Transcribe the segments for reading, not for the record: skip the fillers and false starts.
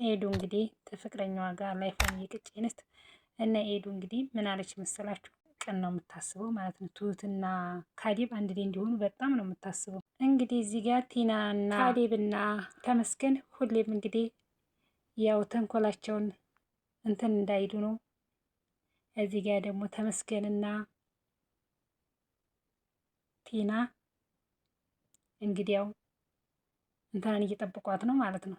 ኤዱ እንግዲህ ከፍቅረኛዋ ጋር life ፏን እየቀጨች እና ኤዱ እንግዲህ ምን አለች መሰላችሁ? ቅን ነው የምታስበው ማለት ነው። ትሁትና ካሌብ አንድ ላይ እንዲሆኑ በጣም ነው የምታስበው። እንግዲህ እዚህ ጋር ቲናና ካሌብና ተመስገን ሁሌም እንግዲህ ያው ተንኮላቸውን እንትን እንዳይሉ ነው። እዚህ ጋር ደግሞ ተመስገንና ቲና እንግዲህ ያው እንትናን እየጠበቋት ነው ማለት ነው።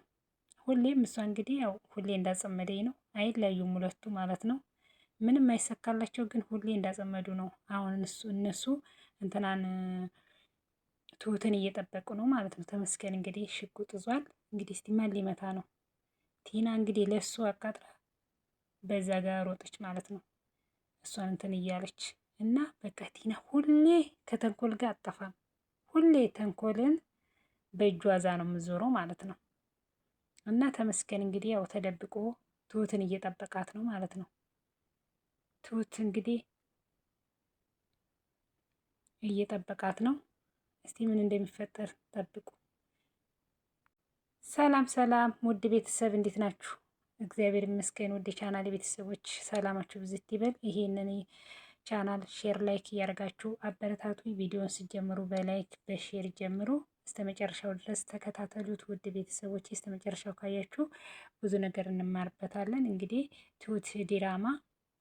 ሁሌም እሷ እንግዲህ ያው ሁሌ እንዳጸመደኝ ነው፣ አይለያዩም ሁለቱ ማለት ነው። ምንም አይሰካላቸው፣ ግን ሁሌ እንዳጸመዱ ነው። አሁን እነሱ እንትናን ትሁትን እየጠበቁ ነው ማለት ነው። ተመስገን እንግዲህ ሽጉጥ ይዟል። እንግዲህ እስቲ ማን ሊመታ ነው? ቲና እንግዲህ ለሱ አቃጥራ በዛ ጋር ሮጠች ማለት ነው። እሷን እንትን እያለች እና በቃ ቲና ሁሌ ከተንኮል ጋር አጠፋም። ሁሌ ተንኮልን በእጇ ዛ ነው የምዞረው ማለት ነው። እና ተመስገን እንግዲህ ያው ተደብቆ ትሁትን እየጠበቃት ነው ማለት ነው። ትሁት እንግዲህ እየጠበቃት ነው። እስቲ ምን እንደሚፈጠር ጠብቁ። ሰላም ሰላም፣ ውድ ቤተሰብ እንዴት ናችሁ? እግዚአብሔር ይመስገን። ውድ ቻናል ቤተሰቦች ሰላማችሁ ብዝት ይበል። ይሄንን ቻናል share፣ like እያደረጋችሁ አበረታቱ። ቪዲዮን ስትጀምሩ በ like በ share ጀምሩ። እስከ መጨረሻው ድረስ ተከታተሉት። ውድ ቤተሰቦች እስከ መጨረሻው ካያችሁ ብዙ ነገር እንማርበታለን። እንግዲህ ትሁት ዲራማ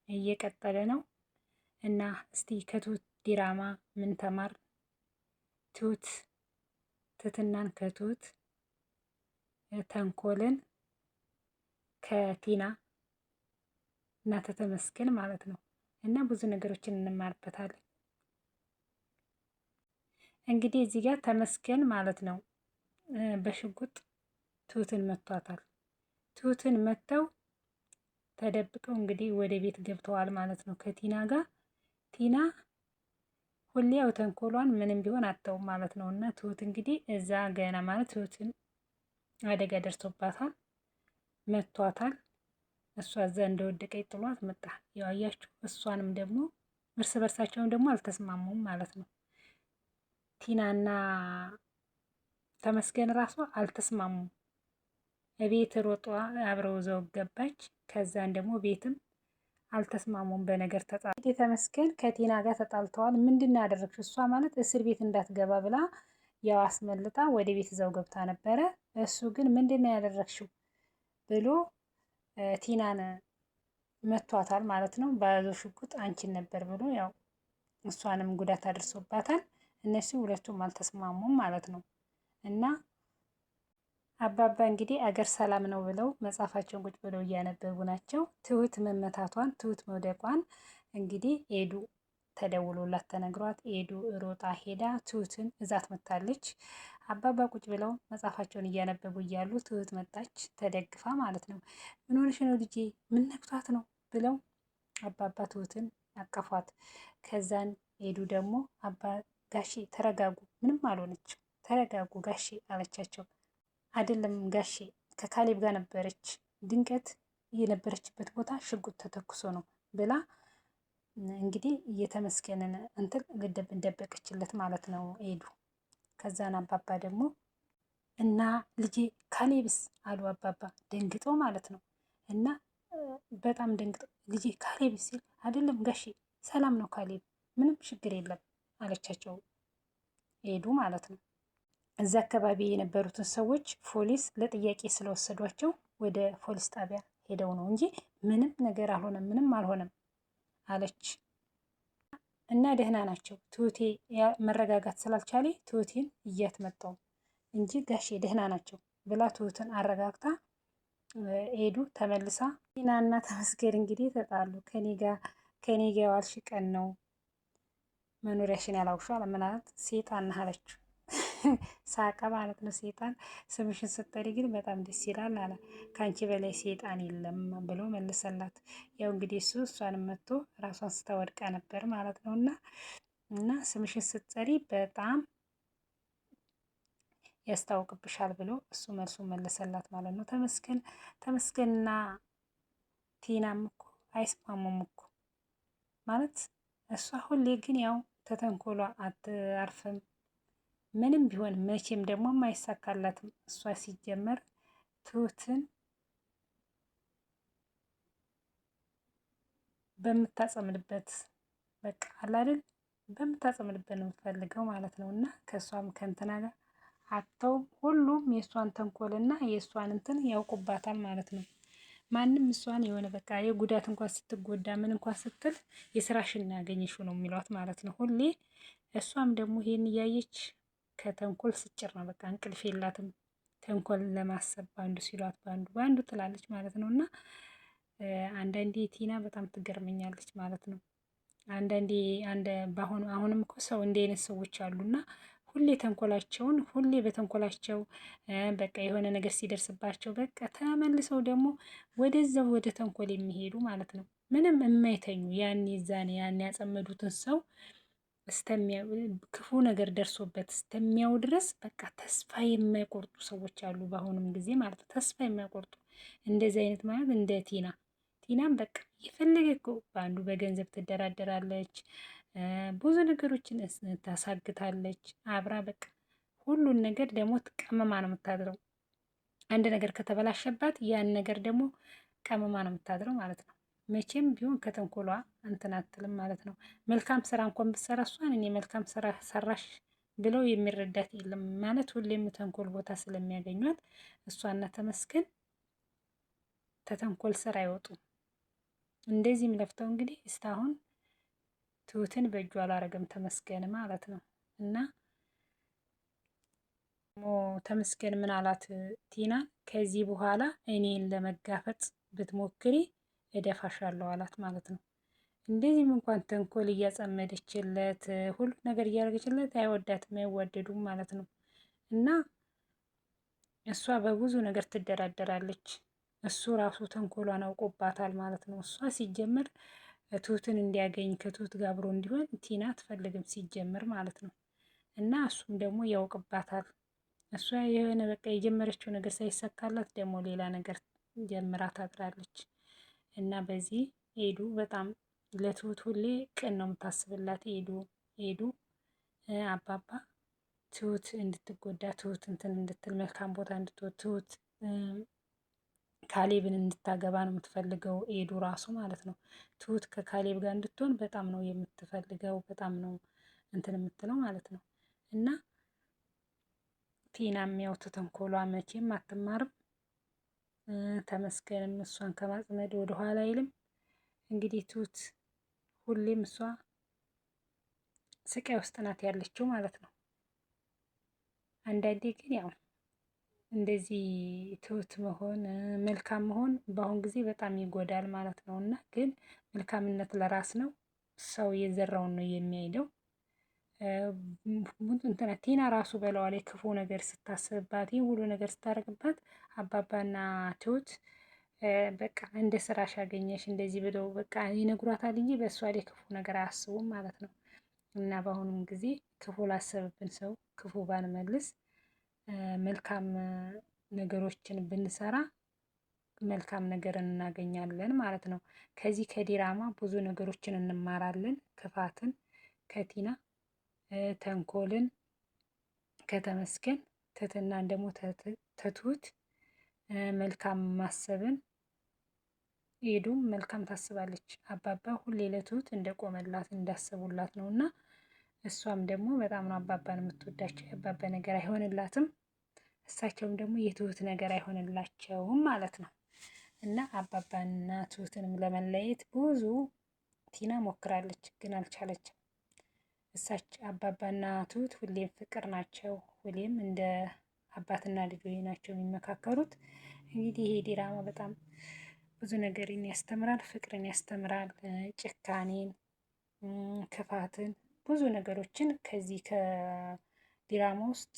እየቀጠለ ነው እና እስቲ ከትሁት ዲራማ ምን ተማር? ትሁት ትህትናን ከትሁት ተንኮልን ከቲና እና ተተመስገን ማለት ነው እና ብዙ ነገሮችን እንማርበታለን። እንግዲህ እዚህ ጋር ተመስገን ማለት ነው በሽጉጥ ትሁትን መቷታል። ትሁትን መተው ተደብቀው እንግዲህ ወደ ቤት ገብተዋል ማለት ነው ከቲና ጋር። ቲና ሁሌ ያው ተንኮሏን ምንም ቢሆን አተውም ማለት ነው። እና ትሁት እንግዲህ እዛ ገና ማለት ትሁትን አደጋ ደርሶባታል፣ መቷታል። እሷ እዛ እንደወደቀ ጥሏት መጣ። ያው አያችሁ፣ እሷንም ደግሞ እርስ በርሳቸውም ደግሞ አልተስማሙም ማለት ነው። ቲናና ተመስገን ራሷ አልተስማሙም። ቤት ሮጧ አብረው ዘው ገባች። ከዛን ደግሞ ቤትም አልተስማሙም በነገር ተጣ ተመስገን ከቲና ጋር ተጣልተዋል። ምንድን ነው ያደረግሽው? እሷ ማለት እስር ቤት እንዳትገባ ብላ ያው አስመልጣ ወደ ቤት ዘው ገብታ ነበረ። እሱ ግን ምንድን ነው ያደረግሽው ብሎ ቲናን መቷታል ማለት ነው። በያዘው ሽጉጥ አንቺን ነበር ብሎ ያው እሷንም ጉዳት አድርሶባታል። እነሱ ሁለቱም አልተስማሙም ማለት ነው። እና አባባ እንግዲህ አገር ሰላም ነው ብለው መጽሐፋቸውን ቁጭ ብለው እያነበቡ ናቸው። ትሁት መመታቷን ትሁት መውደቋን እንግዲህ ኤዱ ተደውሎላት ተነግሯት ኤዱ ሮጣ ሄዳ ትሁትን እዛት መታለች። አባባ ቁጭ ብለው መጽሐፋቸውን እያነበቡ እያሉ ትሁት መጣች፣ ተደግፋ ማለት ነው። ምን ሆነሽ ነው ልጄ? ምን ነክቷት ነው ብለው አባባ ትሁትን አቀፏት። ከዛን ኤዱ ደግሞ አባ ጋሼ ተረጋጉ፣ ምንም አልሆነችም፣ ተረጋጉ ጋሼ አለቻቸው። አይደለም ጋሼ ከካሌብ ጋር ነበረች፣ ድንገት የነበረችበት ቦታ ሽጉጥ ተተኩሶ ነው ብላ እንግዲህ እየተመስገንን እንትን ደበቀችለት ማለት ነው ኤዱ። ከዛን አባባ ደግሞ እና ልጄ ካሌብስ አሉ አባባ ደንግጦ ማለት ነው። እና በጣም ደንግጦ ልጄ ካሌብስ ሲል አይደለም ጋሼ ሰላም ነው ካሌብ፣ ምንም ችግር የለም አለቻቸው ሄዱ ማለት ነው። እዛ አካባቢ የነበሩትን ሰዎች ፖሊስ ለጥያቄ ስለወሰዷቸው ወደ ፖሊስ ጣቢያ ሄደው ነው እንጂ ምንም ነገር አልሆነም፣ ምንም አልሆነም አለች እና ደህና ናቸው። ትሁቴ መረጋጋት ስላልቻለ ትሁቴን እያትመጣው እንጂ ጋሼ ደህና ናቸው ብላ ትሁትን አረጋግታ ሄዱ። ተመልሳ ቲናና ተመስገን እንግዲህ ተጣሉ። ከኔ ጋ የዋልሽ ቀን ነው መኖሪያሽን ያላውቅሽው አለምናት ሴጣን ነህ አለችው። ሳቀ ማለት ነው። ሴጣን ስምሽን ስትጠሪ ግን በጣም ደስ ይላል አለ። ከአንቺ በላይ ሴጣን የለም ብሎ መለሰላት። ያው እንግዲህ እሱ እሷን መጥቶ ራሷን ስታወድቃ ነበር ማለት ነው። እና እና ስምሽን ስትጠሪ በጣም ያስታውቅብሻል ብሎ እሱ መልሱ መለሰላት ማለት ነው። ተመስገን ተመስገንና ቲናም እኮ አይስማሙም እኮ ማለት እሷ ሁሌ ግን ያው ተተንኮሏ አታርፍም። ምንም ቢሆን መቼም ደግሞ አይሳካላትም። እሷ ሲጀመር ትሁትን በምታጸምድበት በቃ አለ አይደል በምታጸምድበት ነው የምትፈልገው ማለት ነው። እና ከእሷም ከእንትና ጋር አተው ሁሉም የእሷን ተንኮልና የእሷን እንትን ያውቁባታል ማለት ነው። ማንም እሷን የሆነ በቃ የጉዳት እንኳን ስትጎዳ ምን እንኳን ስትል የስራሽን ያገኘሽው ነው የሚሏት ማለት ነው ሁሌ። እሷም ደግሞ ይሄን እያየች ከተንኮል ስጭር ነው በቃ እንቅልፍ የላትም። ተንኮል ለማሰብ ባንዱ ሲሏት ባንዱ ባንዱ ትላለች ማለት ነው። እና አንዳንዴ ቲና በጣም ትገርመኛለች ማለት ነው። አንዳንዴ አንድ በአሁኑ አሁንም እኮ ሰው እንዲህ አይነት ሰዎች አሉና ሁሌ ተንኮላቸውን ሁሌ በተንኮላቸው በቃ የሆነ ነገር ሲደርስባቸው በቃ ተመልሰው ደግሞ ወደዛው ወደ ተንኮል የሚሄዱ ማለት ነው። ምንም የማይተኙ ያን ዛኔ ያን ያጸመዱትን ሰው ክፉ ነገር ደርሶበት እስተሚያው ድረስ በቃ ተስፋ የማይቆርጡ ሰዎች አሉ። በአሁኑም ጊዜ ማለት ነው። ተስፋ የማይቆርጡ እንደዚህ አይነት ማለት እንደ ቲና ቲናም በቃ የፈለገ እኮ በአንዱ በገንዘብ ትደራደራለች፣ ብዙ ነገሮችን ታሳግታለች። አብራ በቃ ሁሉን ነገር ደግሞ ቀመማ ነው የምታድረው። አንድ ነገር ከተበላሸባት ያን ነገር ደግሞ ቀመማ ነው የምታድረው ማለት ነው። መቼም ቢሆን ከተንኮሏ እንትን አትልም ማለት ነው። መልካም ስራ እንኳን ብትሰራ እሷን እኔ መልካም ስራ ሰራሽ ብለው የሚረዳት የለም ማለት ሁሌም ተንኮል ቦታ ስለሚያገኟት እሷና ተመስገን ተተንኮል ስራ አይወጡም። እንደዚህም ለፍተው እንግዲህ እስካሁን ትሁትን በእጁ አላረገም ተመስገን ማለት ነው። እና ተመስገን ምን አላት ቲና፣ ከዚህ በኋላ እኔን ለመጋፈጥ ብትሞክሪ እደፋሻለሁ አላት ማለት ነው። እንደዚህም እንኳን ተንኮል እያጸመደችለት ሁሉ ነገር እያደረገችለት አይወዳትም፣ አይዋደዱም ማለት ነው። እና እሷ በብዙ ነገር ትደራደራለች። እሱ ራሱ ተንኮሏን አውቆባታል ማለት ነው። እሷ ሲጀምር ትሁትን እንዲያገኝ ከትሁት ጋር አብሮ እንዲሆን ቲና አትፈልግም ሲጀምር ማለት ነው። እና እሱም ደግሞ ያውቅባታል። እሷ የሆነ በቃ የጀመረችው ነገር ሳይሳካላት ደግሞ ሌላ ነገር ጀምራ ታድራለች። እና በዚህ ኤዱ በጣም ለትሁት ሁሌ ቅን ነው የምታስብላት። ኤዱ ኤዱ አባባ ትሁት እንድትጎዳ ትሁት እንትን እንድትል መልካም ቦታ እንድትወት ትሁት ካሌብን እንድታገባ ነው የምትፈልገው ኤዱ ራሱ ማለት ነው። ትሁት ከካሌብ ጋር እንድትሆን በጣም ነው የምትፈልገው፣ በጣም ነው እንትን የምትለው ማለት ነው። እና ቲናም ያው ተተንኮሏ መቼም አትማርም። ተመስገንም እሷን ከማጽመድ ወደኋላ አይልም። እንግዲህ ትሁት ሁሌም እሷ ስቃይ ውስጥ ናት ያለችው ማለት ነው። አንዳንዴ ግን ያው እንደዚህ ትሁት መሆን መልካም መሆን በአሁን ጊዜ በጣም ይጎዳል ማለት ነው። እና ግን መልካምነት ለራስ ነው። ሰው የዘራውን ነው የሚያይደው። እንትና ቲና ራሱ በለዋ ላይ ክፉ ነገር ስታስብባት ይህ ሁሉ ነገር ስታደርግባት አባባና ትሁት በቃ እንደ ስራሽ ያገኘሽ እንደዚህ ብለው በቃ ይነግሯታል እንጂ በእሷ ላይ ክፉ ነገር አያስቡም ማለት ነው። እና በአሁኑም ጊዜ ክፉ ላሰብብን ሰው ክፉ ባንመልስ መልካም ነገሮችን ብንሰራ መልካም ነገር እናገኛለን ማለት ነው። ከዚህ ከዲራማ ብዙ ነገሮችን እንማራለን። ክፋትን ከቲና ተንኮልን ከተመስገን ትህትናን ደግሞ ተትሁት መልካም ማሰብን ኤዱም መልካም ታስባለች። አባባ ሁሌ ለትሁት እንደቆመላት እንዳሰቡላት ነው እና እሷም ደግሞ በጣም ነው አባባን የምትወዳቸው። የአባባ ነገር አይሆንላትም፣ እሳቸውም ደግሞ የትሁት ነገር አይሆንላቸውም ማለት ነው እና አባባንና ትሁትንም ለመለየት ብዙ ቲና ሞክራለች፣ ግን አልቻለችም። እሳች አባባና ትሁት ሁሌም ፍቅር ናቸው። ሁሌም እንደ አባትና ልጅ ናቸው የሚመካከሩት። እንግዲህ ይሄ ዲራማ በጣም ብዙ ነገርን ያስተምራል፣ ፍቅርን ያስተምራል፣ ጭካኔን፣ ክፋትን፣ ብዙ ነገሮችን ከዚህ ከዲራማ ውስጥ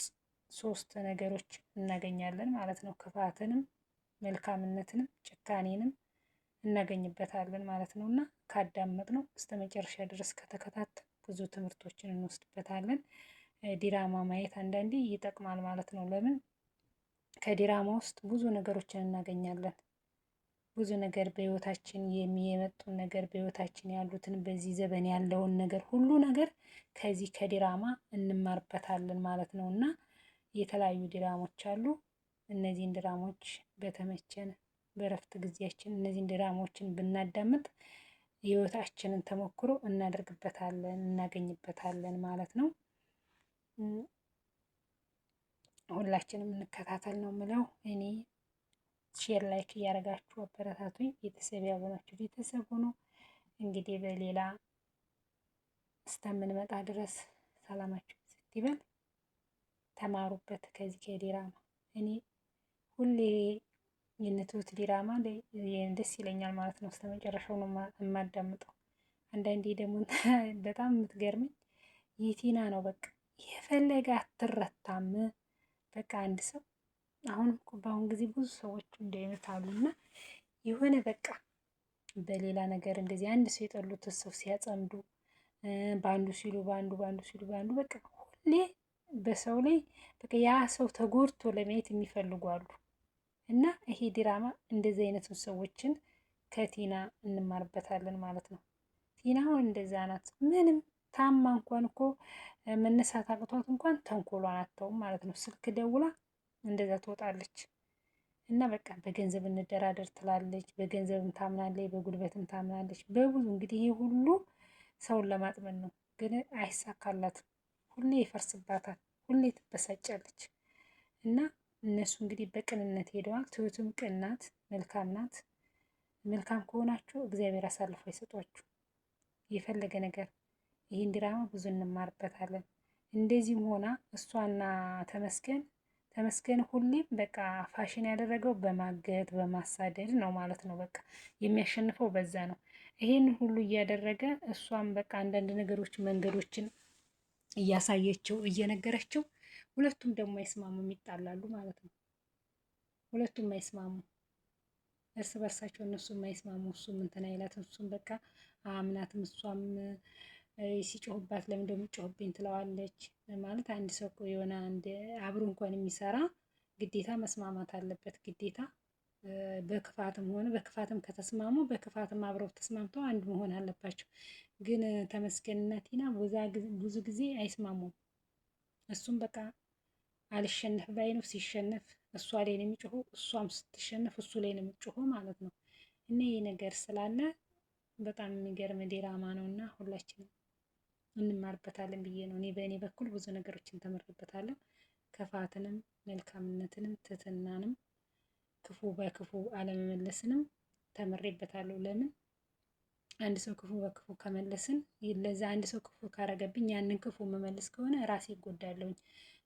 ሶስት ነገሮች እናገኛለን ማለት ነው። ክፋትንም፣ መልካምነትንም፣ ጭካኔንም እናገኝበታለን ማለት ነው እና ካዳመጥ ነው እስከ መጨረሻ ድረስ ከተከታተል ብዙ ትምህርቶችን እንወስድበታለን። ዲራማ ማየት አንዳንዴ ይጠቅማል ማለት ነው። ለምን ከዲራማ ውስጥ ብዙ ነገሮችን እናገኛለን። ብዙ ነገር በህይወታችን የሚመጡን ነገር በህይወታችን ያሉትን በዚህ ዘመን ያለውን ነገር ሁሉ ነገር ከዚህ ከዲራማ እንማርበታለን ማለት ነው። እና የተለያዩ ዲራሞች አሉ። እነዚህን ድራሞች በተመቸን በእረፍት ጊዜያችን እነዚህን ድራማዎችን ብናዳምጥ የህይወታችንን ተሞክሮ እናደርግበታለን እናገኝበታለን ማለት ነው። ሁላችንም እንከታተል ነው የምለው እኔ። share like እያደረጋችሁ አበረታቱኝ። ቤተሰብ ያልሆናችሁ ቤተሰብ ሆኖ እንግዲህ በሌላ እስከምንመጣ ድረስ ሰላማችሁ ይበል። ተማሩበት ከዚህ ከዲራማ። እኔ ሁሌ የነትሁት ዲራማ ደስ ይለኛል ማለት ነው። እስከመጨረሻው ነው የማዳምጠው። አንዳንዴ ደግሞ በጣም የምትገርመኝ የቲና ነው። በቃ የፈለገ አትረታም። በቃ አንድ ሰው አሁን በአሁን ጊዜ ብዙ ሰዎች እንዲህ አይነት አሉና የሆነ በቃ በሌላ ነገር እንደዚህ አንድ ሰው የጠሉት ሰው ሲያጸምዱ በአንዱ ሲሉ በአንዱ በአንዱ ሲሉ በአንዱ በቃ ሁሌ በሰው ላይ በቃ ያ ሰው ተጎድቶ ለማየት የሚፈልጉ አሉ። እና ይሄ ዲራማ እንደዚህ አይነት ሰዎችን ከቲና እንማርበታለን ማለት ነው። ቲና አሁን እንደዛ ናት። ምንም ታማ እንኳን እኮ መነሳት አቅቷት እንኳን ተንኮሏን አተውም ማለት ነው። ስልክ ደውላ እንደዛ ትወጣለች። እና በቃ በገንዘብ እንደራደር ትላለች። በገንዘብም ታምናለች፣ በጉልበትም ታምናለች። በብዙ እንግዲህ ይሄ ሁሉ ሰውን ለማጥመን ነው፣ ግን አይሳካላትም። ሁሌ ይፈርስባታል፣ ሁሌ ትበሳጫለች። እና እነሱ እንግዲህ በቅንነት ሄደዋል። ትሁትም ቅን ናት፣ መልካም ናት። መልካም ከሆናችሁ እግዚአብሔር አሳልፎ አይሰጧችሁ። የፈለገ ነገር ይህን ድራማ ብዙ እንማርበታለን። እንደዚህም ሆና እሷና ተመስገን ተመስገን ሁሌም በቃ ፋሽን ያደረገው በማገት በማሳደድ ነው ማለት ነው። በቃ የሚያሸንፈው በዛ ነው። ይሄን ሁሉ እያደረገ እሷም በቃ አንዳንድ ነገሮች መንገዶችን እያሳየችው እየነገረችው፣ ሁለቱም ደግሞ አይስማሙም፣ ይጣላሉ ማለት ነው። ሁለቱም አይስማሙ እርስ በርሳቸው እነሱም አይስማሙ። እሱም እንትን አይላትም፣ እሱም በቃ አምናትም፣ እሷም ሲጮህባት ለምን እንደምጮህብኝ ትለዋለች። ማለት አንድ ሰው እኮ የሆነ አንድ አብሮ እንኳን የሚሰራ ግዴታ መስማማት አለበት። ግዴታ በክፋትም ሆነ በክፋትም ከተስማሙ በክፋትም አብረው ተስማምተው አንድ መሆን አለባቸው። ግን ተመስገንና ቲና ብዙ ጊዜ አይስማሙም። እሱም በቃ አልሸነፍ ባይ ነው። ሲሸነፍ እሷ ላይ ነው የሚጮኸው፣ እሷም ስትሸነፍ እሱ ላይ ነው የሚጮኸው ማለት ነው። እና ይህ ነገር ስላለ በጣም የሚገርም ዲራማ ነው እና ሁላችንም እንማርበታለን ብዬ ነው። እኔ በእኔ በኩል ብዙ ነገሮችን ተምሬበታለሁ። ክፋትንም፣ መልካምነትንም፣ ትህትናንም፣ ክፉ በክፉ አለመመለስንም ተምሬበታለሁ። ለምን አንድ ሰው ክፉ በክፉ ከመለስን ለዛ አንድ ሰው ክፉ ካረገብኝ ያንን ክፉ መመለስ ከሆነ ራሴ ይጎዳለሁኝ።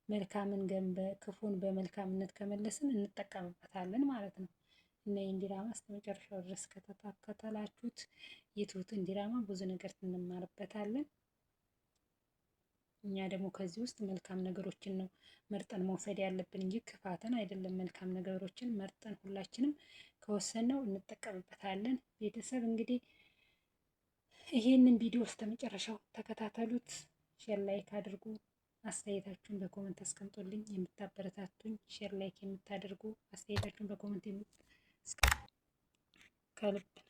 መልካምን ገንበ ክፉን በመልካምነት ከመለስን እንጠቀምበታለን ማለት ነው። እና ይህን ዲራማ እስከ መጨረሻው ድረስ ከተከታተላችሁት የትሁትን ዲራማ ብዙ ነገር እንማርበታለን። እኛ ደግሞ ከዚህ ውስጥ መልካም ነገሮችን ነው መርጠን መውሰድ ያለብን እንጂ ክፋትን አይደለም። መልካም ነገሮችን መርጠን ሁላችንም ከወሰንነው እንጠቀምበታለን። ቤተሰብ እንግዲህ ይሄንን ቪዲዮ እስከ መጨረሻው ተከታተሉት። share like አድርጉ። አስተያየታችሁን በ comment አስቀምጡልኝ። የምታበረታቱኝ share like የምታደርጉ አስተያየታችሁን በ comment ከልብ